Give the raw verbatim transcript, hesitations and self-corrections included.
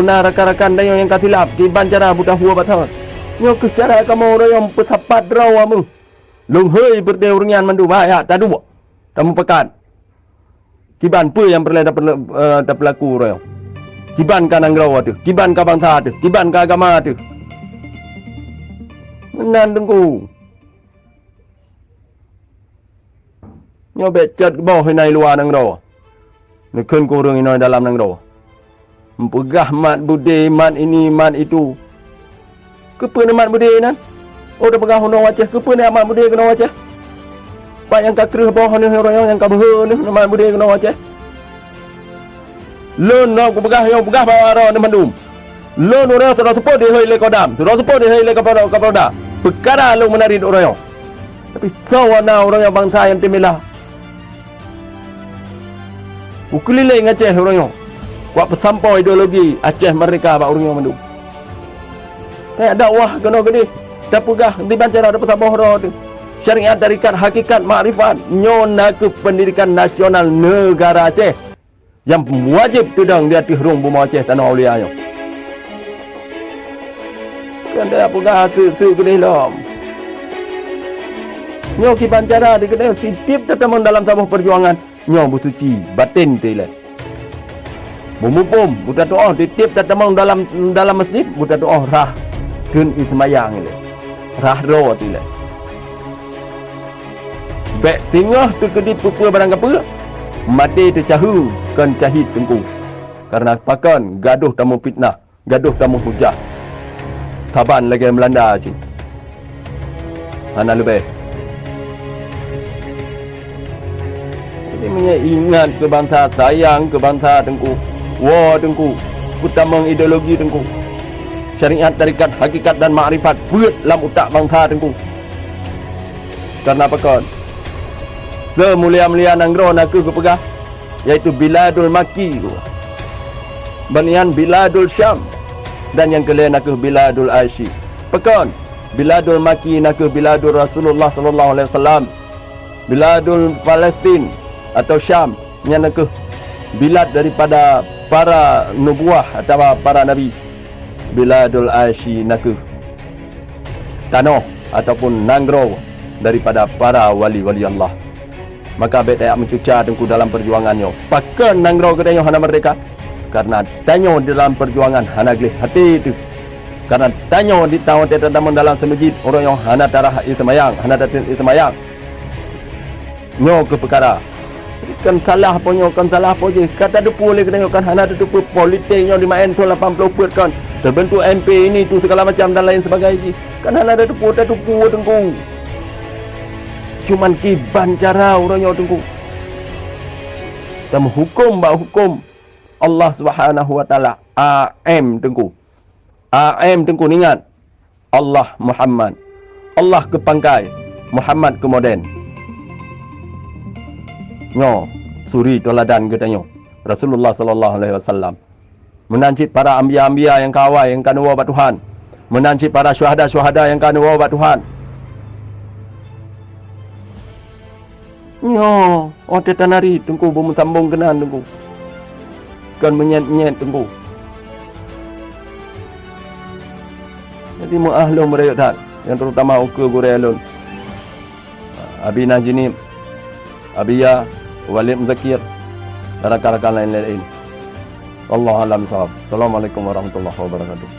Na rakan-rakan tanyoe nyang ka silap, kiban cara beutahu bak saboh. Nyoe kheueh cara kamoe ureuëng nyang peusapat droe meuh. Lôn hôi peureute ureuëng nyan mandum, hai, ha, taduek, tameupakat. Kiban peue nyang peureulée tapeula-, eh, tapeulaku uroe nyoe? Kiban ka nanggroe teuh, kiban ka bansa teuh, kiban ka agama teuh. Meunan Teungku. Nyoe bék cot boh inan luwa nanggroe. Neukheun keu ureuëng inong dalam nanggroe. Meupeugah mat beudé, mat ini, mat itu. Keupeue neumat beudé nan? Oh, tapeugah unoe Aceh, keupeue neumat beudé keunoe Aceh? Pat nyang ka kreueh boh neuh uroe nyoe, nyang ka beuhe neuh neumat beudé keunoe Aceh? Lôn nyoe kupeugah, nyoe peugah bak droeneuh mandum. Lôn uroe nyoe sidroe seupôt dihôi lé Kodam, sidroe seupôt dihôi lé Kapolda, Kapolda. Peukara lôn meunarit uroe nyoe. Tapi soe na uroe nyoe bansa nyang teumilah? Kukeulileng Aceh uroe nyoe, kuat peusampoe ideologi Aceh Merdeka bak ureuëng nyoe mandum. Kaya dakwah keunoe keudeh, tapeugah diban cara tapeusaboh droe teuh. Syariat, tarekat, hakikat, makrifat, nyoe na kheueh peundidikan nasional neugara Aceh nyang wajéb teudong di ateueh rhueng bumoe Aceh tanoh aulia nyoe. Keuneuk peugah seuek-seuek keudeh lom. Nyoe kiban cara di keudeh tieb-tieb tatamong dalam saboh peujuangan. Nyoe beusuci batén teuh ilée. Beumuphom, beutatu'oh tieb-tieb tatamong dalam, dalam masjid, beutatu'oh rhah kheun iseumayang ilée. Rhah droe teuh ilée. Bék singoh teukeudit peue-peue barang kapeue, maté teucaheue kon cahid Teungku. Kareuna pakon gadoh tameufitnah, gadoh tameuhujah. Saban lagée Meulanda cit. Hana leubeh. Jadi, meunyoe ingat keu bansa, sayang keu bansa Teungku, woe Teungku, peutamong ideologi Teungku. Syariat, tarekat, hakikat dan makrifat peuet lam utak bansa Teungku. Kareuna pakon? Seumulia-mulia nanggroe na kheueh geupeugah, yaitu Biladul Makki, ban nyan Biladul Syam, dan nyang keulhée na kheueh Biladul Aisy. Pakon? Biladul Makki na kheueh biladul Rasulullah sallallahu alaihi wasallam. Biladul Palestin atau Syam, nyan na kheueh bilad daripada para nubuwah atawa para nabi. Biladul Aisy na kheueh tanoh ataupun nanggroe daripada para wali-wali Allah. Maka bék tajak meucuca Teungku dalam peujuangan nyoe. Pakon nanggroe geutanyoe hana meurdeka? Kareuna tanyoe di dalam peujuangan hana gleh até teuh. Kareuna tanyoe di tawoe tatamong dalam seumeujid, uroe nyoe hana tarhah ie seumayang, hana tateun ie seumayang. Nyoe kheueh peukara. Kon salah po nyoe, kon salah po jih. Ka tateupeue lé geutanyoe, kan hana tateupeue politik nyoe dimaén thon lapan ploh peuet kon. Teubeuntuk M P ini, itu, segala macam dan lain sebagainya jih. Kan hana tateupeue, tateupeue Teungku. Cuman kiban cara uroe nyoe Teungku. Tameuhuköm bak huköm Allah Subhanahu wa Taala. A M Teungku. A M Teungku, ingat. Allah Muhammad. Allah kheueh pangkai, Muhammad kheueh modern. Nyoe suri teuladan geutanyoe, Rasulullah sallallahu alaihi wasallam. Meunan cit para anbiya-anbiya nyang ka awai nyang ka neuwoe bak Tuhan. Meunan cit para syuhada-syuhada nyang ka neuwoe bak Tuhan. Nyoe, watée tanari Teungku beumeusambong keunan Teungku. Kon meunyét-nyét Teungku. Jadi meuáh lôn meurayeuk that, nyang terutama ukeue gurée lôn. Abi Najinib, Abi Ya, Walid Muzakir, dan rakan-rakan lain-lain. Wallahu a'lam bishawab. Assalamualaikum warahmatullahi wabarakatuh.